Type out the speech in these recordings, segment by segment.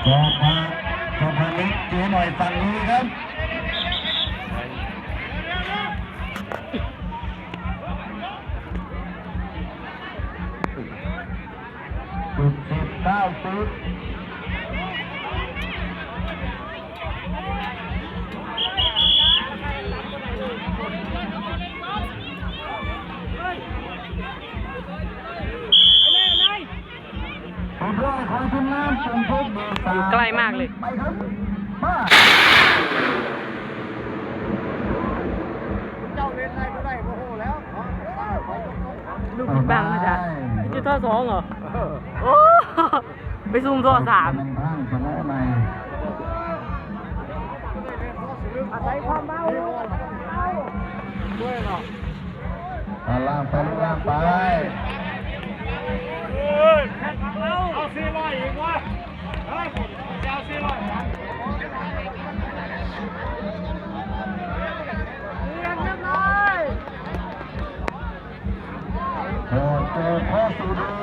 จอมพา จอมพานิช เจอหน่อยฝั่งนี้ครับ สิบ สิบ เก้า สิบ ຢູ່ໃກ້ມາກເລີຍ. ລູກປິງປອງອາຈານ ຢູ່ ທ.ສອງ ເຫາະ? ໂອ້ ໄປຊຸ່ມ ທ.ສາມ. ອາໄສຄວາມເບົາ ເອົາ ລາກໄປ ລູກ ລາກໄປ. ເອົາສີ່ຮ້ອຍອີກວະ ເອົາສີ່ຮ້ອຍ ຮຽບຮ້ອຍ ເຈີພໍ່ສູດີ.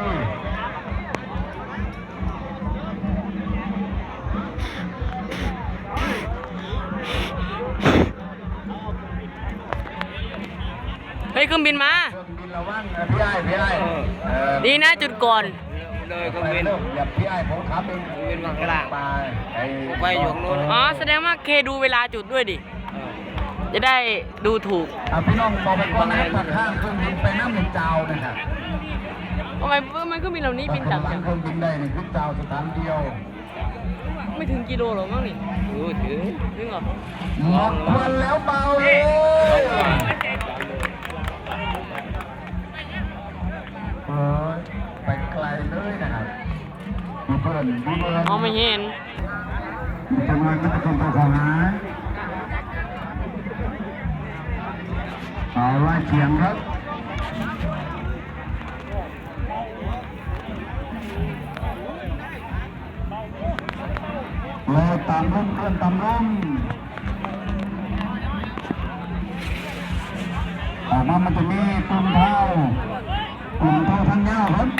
ເຮີ້ຍ ເຄື່ອງບິນມາ. ເຄື່ອງບິນລະວັງ ເອີ ພີ່ອ້າຍ ພີ່ອ້າຍ ເອີ ດີນະ ຈຸດກ່ອນ. ເລີຍເຄື່ອງບິນ ຢ່າ ພີ່ອ້າຍ ຜົມຂັບເອງ. ເຄື່ອງບິນມາຂ້າງລ່າງ ໄປ ໄປຢູ່ຂ້າງໂນ້ນ. ອໍ ສະແດງວ່າເຄດູເວລາຈຸດດ້ວຍດິ ຈະໄດ້ດູຖືກ. ອ່າ ພີ່ນ້ອງບອກໄປກ່ອນນະ ຖ້າຂ້າມເຄື່ອງບິນໄປນຳນີ້ຈາວນະຄັບ. ທຳໄມ ທຳໄມເຄື່ອງບິນເຫຼົ່ານີ້ບິນຈັງ? ເຄື່ອງບິນໄດ້ນີ້ຄືຈາວສະຖານດຽວ. ໄມ່ເຖິງກິໂລຫຼອກມັ້ງນີ້. ໂອ້ ເຖິງ ເຖິງເຫາະ? ໝົດຄວັນແລ້ວເບົາເອີຍ. ເອີ ໄປໄກເລີຍນະຄັບ. ມີເພື່ອນ ມີເພື່ອນ ມອງໄມ່ເຫັນ. ມີຈັງຫວະມັນຈະເປັນຕົວເຂົ້າຫາ ເອົາໄວ້ສຽງຄັບ. ເລີຍຕາມລົມ ເຄື່ອນຕາມລົມ. ອອກມາມັນຈະມີກຸ່ມເທົາ ກຸ່ມເທົາທາງຍາວເພິ່ນ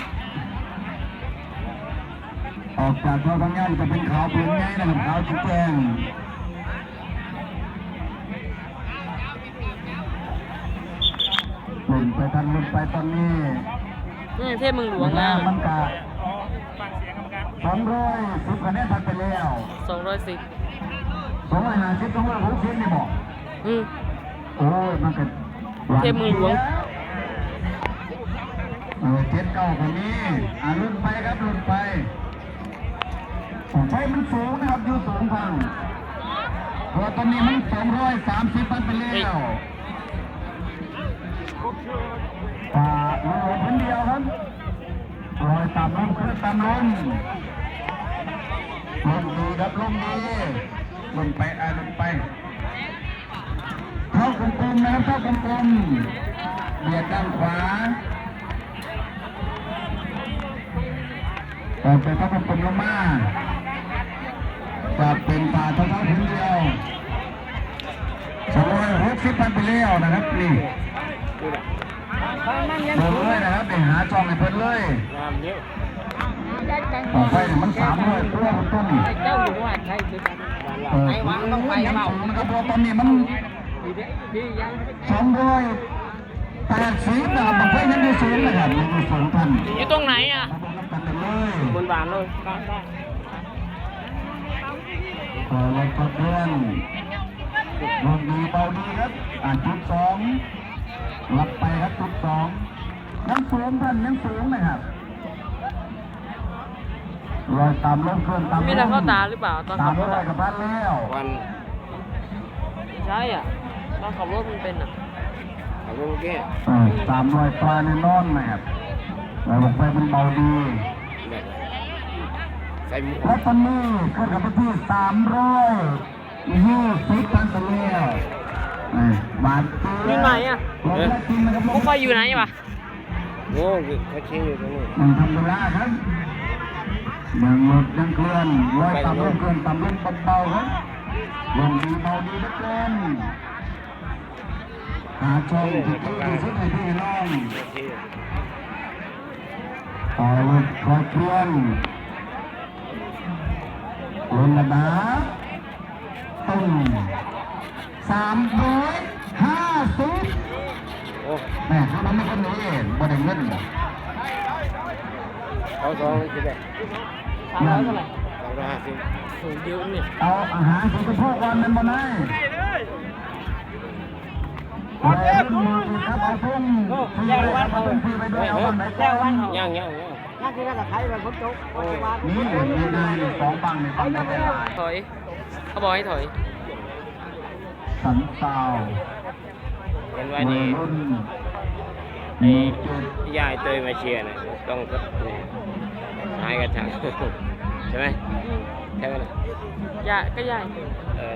ອອກຈາກເທົາທາງຍາວຈະເປັນຂາວເຜືອກໃຫຍ່ນະຄັບ ຂາວຈິງແຈ້ງ. ລຸ້ນໄປທັນ ລຸ້ນໄປຕອນນີ້. ອືມ ເທບເມືອງຫຼວງ ເວລາມັນກະສອງຮ້ອຍສິບຄະແນນຜ່ານໄປແລ້ວ. ສອງຮ້ອຍສິບ ສອງຮ້ອຍຫ້າສິບ ສອງຮ້ອຍຫົກສິບນີ້ບໍ? ອືມ ໂອ້ຍ ມັນກະ ເທບເມືອງຫຼວງ. ເອີ ເຈັດເກົ້າກະມີ. ອ່າ ລຸ້ນໄປຄັບ ລຸ້ນໄປ. ໄຟມັນສູງນະຄັບ ຢູ່ສູງພັງ ເພາະວ່າຕອນນີ້ມັນສອງຮ້ອຍສາມສິບພັນໄປແລ້ວ. ອ່າ ຢູ່ຄົນດຽວຄັບ ລອຍຕາມລົມ ເຄື່ອນຕາມລົມ. ລົມດີຄັບ ລົມດີ. ລົມໄປ ອ່າ ລົມໄປ. ເທົາກົມໆນະຄັບ ເທົາກົມໆ ບຽດດ້ານຂວາ ອອກໄປເທົາກົມໆລົງມາ ຈະເປັນປາເທົາໆຜືນດຽວ. ສອງຮ້ອຍຫົກສິບພັນໄປແລ້ວນະຄັບ ນີ້ ເບິ່ງເລີຍນະຄັບ ໄປຫາຊ່ອງໃຫ້ເພິ່ນເລີຍ. ບັ້ງໄຟນີ້ມັນສາມຮ້ອຍກວ່າພຸ້ນຕົວນີ້. ເອີ ຍັງສູງນະຄັບ ເພາະວ່າຕອນນີ້ມັນສອງຮ້ອຍແປດສິບນະຄັບ ບັ້ງໄຟຍັງຢູ່ສູງນະຄັບ ຍັງຢູ່ສູງທ່ານ. ຢູ່ຕົງໄຫນອະ? ມາເບິ່ງນຳກັນໄດ້ເລີຍ ບົນບານເລີຍ. ເອີ ລົດກະເຄື່ອນ ລົມດີເບົາດີຄັບ. ອ່າ ຈຸດສອງ ລັດໄປຄັບ ຈຸດສອງ ຍັງສູງທ່ານ ຍັງສູງນະຄັບ. ລອຍຕາມລົມ ເຄື່ອນຕາມລົມ. ມີແຕ່ເຂົ້າຕາຫຼືເປົ່າ ຕອນຂັບລົດ ສາມຮ້ອຍກວ່າພັນແລ້ວ. ຄວັນ ໃຊ່ອະ ຕອນຂັບລົດມັນເປັນອະ ຂັບລົດແກ້ ເອີ ສາມຮ້ອຍກວ່າແນ່ນອນນະຄັບ. ແລ້ວບັ້ງໄຟມັນເບົາດີ ແລ້ວຕອນນີ້ຂຶ້ນກັບເປັນທີສາມຮ້ອຍ ຢູ່ສິບພັນໄປແລ້ວ. ເອີ ບາດເຈັບ ຢູ່ໄຫນອະ? ບໍ່ຄ່ອຍຢູ່ໄຫນວະ? ໂອ້ ເຂົາເຊຢູ່ຕົງນີ້ ຍັງທຳເວລາຄັບ ຍັງລົດຍັງເຄື່ອນ ລອຍຕາມລົມ ເຄື່ອນຕາມລົມເບົາໆຄັບ. ລົມດີເບົາດີເຫຼືອເກີນ. ຫາຊ່ອງທີ່ດີທີ່ສຸດໃຫ້ພີ່ໃຫ້ນ້ອງ. ເອົາລົດຄ່ອຍເຄື່ອນ. ລຸ້ນລະນະ ປຶ້ງ ສາມຮ້ອຍຫ້າສິບ ໂອ້ ແມ່ນ ມັນມີຄົນໜີເອງ ບໍ່ໄດ້ເງິນ ເອົາສອງ ມັນຊິໄດ້ ສາມຮ້ອຍເທົ່າໃດ? ສາມຮ້ອຍຫ້າສິບ ໂອ້ ເຢີະນີ້ ເອົາອາຫານສີຊຳພູກ່ອນແມ່ນບໍ່ນາຍ? ແລະລຸ້ນມື້ນີ້ຄັບ ເອົາທຸງ ໂອ້ ແລ້ວວັນເຮົາ ເອົາທຸງຟຣີໄປດ້ວຍ ເອົາບັ້ງໄດ້ກ່ອນ ຍັງ ຍັງ ຍັງ ຍັງຄືກັນກັບໄທ ວັນຝົນຕົກ ໂອ້ ນີ້ ນີ້ນາຍ ສອງບັ້ງນີ້ ບັ້ງໄດ້ຫຼາຍ ຖອຍ ເຂົາບອກໃຫ້ຖອຍ ສັນຊາວ ເຫັນວ່ານີ້ ໄອ້ ຍາຍເຕີຍມາເຊຍນະ ຕ້ອງ ນີ້ ຫາຍກັນທາງ ໃຊ່ໄໝ? ໃຊ່ໄໝລະ? ຍາຍ ກໍຍາຍເຕີຍ ເອີ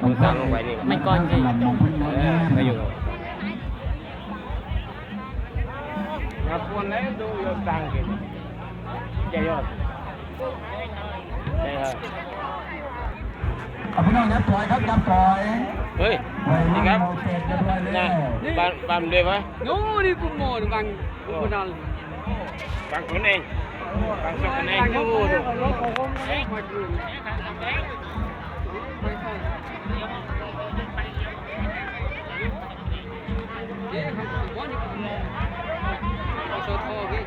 ຕ້ອງຕັ້ງລົງໄປນີ້ ແມ່ນກ່ອນຊິ ເອີ ກໍຢູ່ ເອົາ ພີ່ນ້ອງ ຢ່າປ່ອຍຄັບ ຢ່າປ່ອຍ ເຮີ້ຍ ໄວ້ ນີ້ຄັບ ເຂົາເຕະກັນດ້ວຍແລ້ວ ນະ ບານ ບານເດວະ ໂອ້ ນີ້ປຸມໝໍນີ້ບັງ ໂອ້ ບັງຄົນເອງ ບັງສົກຄົນເອງ ໂອ້ ເດ້ ເຂົາບໍ່ນີ້ ສທ ພີ່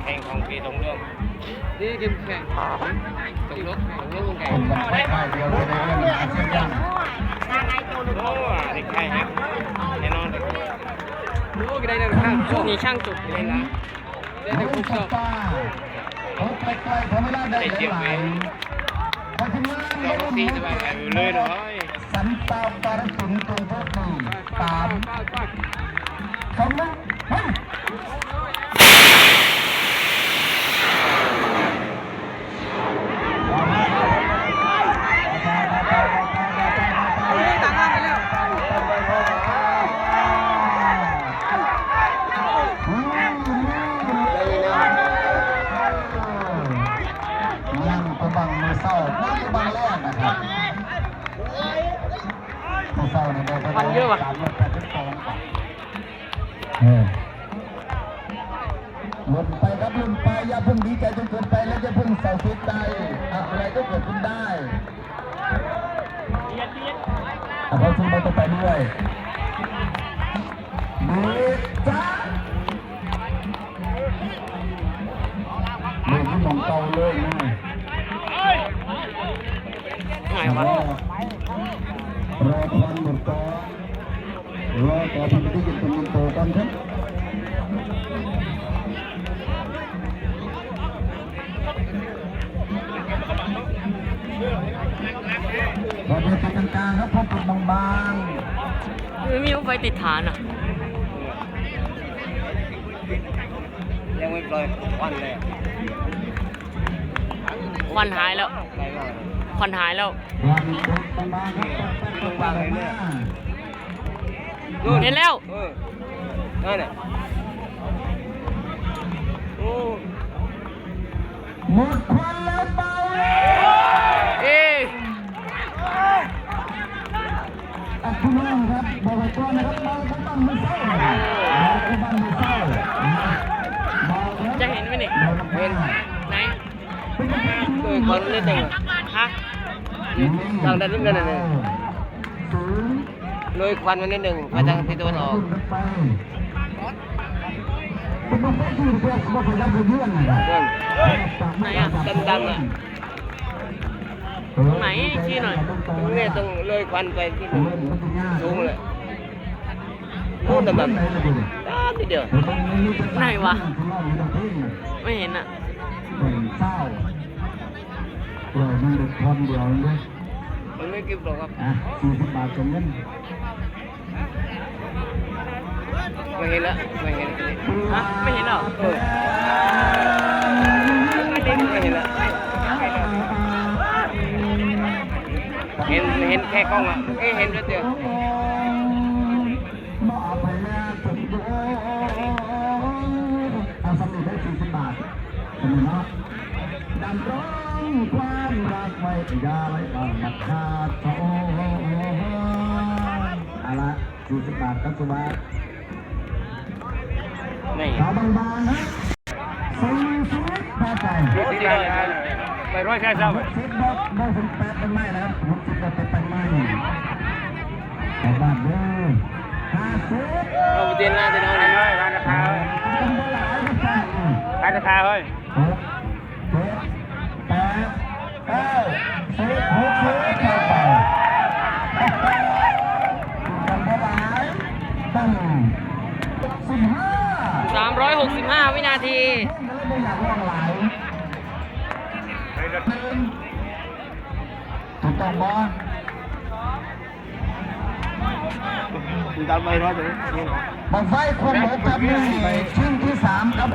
ແຂ່ງຂອງພີ່ຕົງເລື່ອງ ເດ້ ເຂັ້ມແຂງ ຕົງເລື່ອງ ຕົງເລື່ອງແຂ່ງ ໂອ້ ເດັກໄທຮັກ ແນ່ນອນ ໂອ້ ກໍໄດ້ແນວນັ້ນ ຊ່ວງນີ້ຊ່າງຈົບເລີຍລະ ໄດ້ແຕ່ຄົບຊອບ ເຂົາໄປໄກ ເຂົາເວລາໄດ້ຫຼາຍ ເຂົາຊິມາ ສອງສີ່ ແຕ່ວ່າໄປເລີຍເນາະ ສັນຕາປາລະສິນ ເປັນຜູ້ທີ່ສາມ ສອງໜຶ່ງ ໄປ ຍັງກວ່າບັ້ງມື້ເຊົ້າ ຍັງກວ່າບັ້ງແລກນະຄັບ ມື້ເຊົ້ານີ້ໄດ້ປະມານສາມຮ້ອຍແປດສິບສອງ ເອີ ລຸ້ນໄປຄັບ ລຸ້ນໄປ ຢ່າເພິ່ງດີໃຈຈົນເກີນໄປ ແລະຢ່າເພິ່ງເສົ້າເສຍໃຈ ອະໄລກໍເກີດຂຶ້ນໄດ້ ເອົາເຂົ້າສູ່ບອນຕໍ່ໄປດ້ວຍ ເບຈາ ເລີຍຄືໝ່ອງເກົ່າເລີຍນະ ງ່າຍວະ ລໍຄວັນໝົດກ່ອນ ລໍຕໍ່ພິທີກິນຕົວກິນໂຕກ່ອນເຖາະ ເປີດເວທີກາງໆ ຄັບ ພໍເປີດບາງໆ ເອີ ມີໄຟຕິດຖານນະ ຍັງບໍ່ປ່ອຍຄວັນເລີຍ ຄວັນຫາຍແລ້ວ ຄວັນຫາຍແລ້ວ ເຫັນແລ້ວ ເອີ ນັ້ນແຫຼະ ໂອ້ ໝົດຄວັນແລ້ວ ເປົ່າ ເອ ອ່ະ ພີ່ນ້ອງຄັບ ບອກໄວ້ກ່ອນນະຄັບ ເບົາຄືບັ້ງມື້ເຊົ້າ ເບົາຄືບັ້ງມື້ເຊົ້າ ຈະເຫັນໄໝນີ້ ເຫັນ ໄຫນ ເອີ ຂໍນິດໜຶ່ງ ຮະ ທາງດ້ານນີ້ກໍໄດ້ ເລີຍຄວັນມານິດໜຶ່ງ ໄປທາງທິດຕາເວັນອອກ ເບິ່ງ ໄຫນອະ ດຳໆ ນະ ຕົງໄຫນ? ຊີ້ໜ້ອຍ ນີ້ຕ້ອງເລີຍຄວັນໄປທີ່ສູງເລີຍ ໂອ້ ດຳໆ ດຳນິດດຽວ ໄຫນວະ? ບໍ່ເຫັນນະ ເອີ ມັນເປັນຄວັນດຽວເດ້. ມັນໄມ່ກິບດອກຄັບ ອ່ະ ສີ່ສິບບາດເປັນເງິນ ໄມ່ເຫັນລະ ໄມ່ເຫັນ ຮະ ໄມ່ເຫັນເຫາະ? ເອີ ໄມ່ເຫັນລະ ເຫັນ ເຫັນແຄ່ກ້ອງອະ ເອີ ເຫັນແລ້ວເຕີ ມາເອົາໄປແລ້ວ ເອົາສຳເລັດໄດ້ສີ່ສິບບາດ ສຳເລັດເນາະ ດຳລົງຄວາມຮັກໄວ້ ຢ່າໄວ້ວາງມັດຂາດສອນ ເອົາລະ ສີ່ສິບບາດ ກັບສຸບາດ ນີ້ ຂາວບາງໆ ນະ ສີ່ສິບ ໄປຮ້ອຍແທ້ຊະ ຫົກສິບບໍ່ ບໍ່ເຖິງແປດປາຍໄມ້ນະ ຫົກສິບບໍ່ເຕັມປາຍໄມ້ ເອົາບາດເດີ ຫ້າສິບ ເອົາເດນລາເດນອນ ໄປເລີຍ ຮ້ານກາແຟເຮີ້ຍ ຮ້ານກາແຟເຮີ້ຍ ຫົກ ເຈັດ ແປດ ເກົ້າ ສິບ ຫົກສິບ ຜ່ານໄປ ກຳບໍ່ຫຼາຍ ຕັ້ງ ສິບຫ້າ ສາມຮ້ອຍຫົກສິບຫ້າວິນາທີ ບໍ່ຢາກຮ້ອງຫຼາຍ ຖືກຕ້ອງບໍ່? ບັ້ງໄຟຄວັນຫົກກັບໜຶ່ງ ຊິງທີສາມກັບ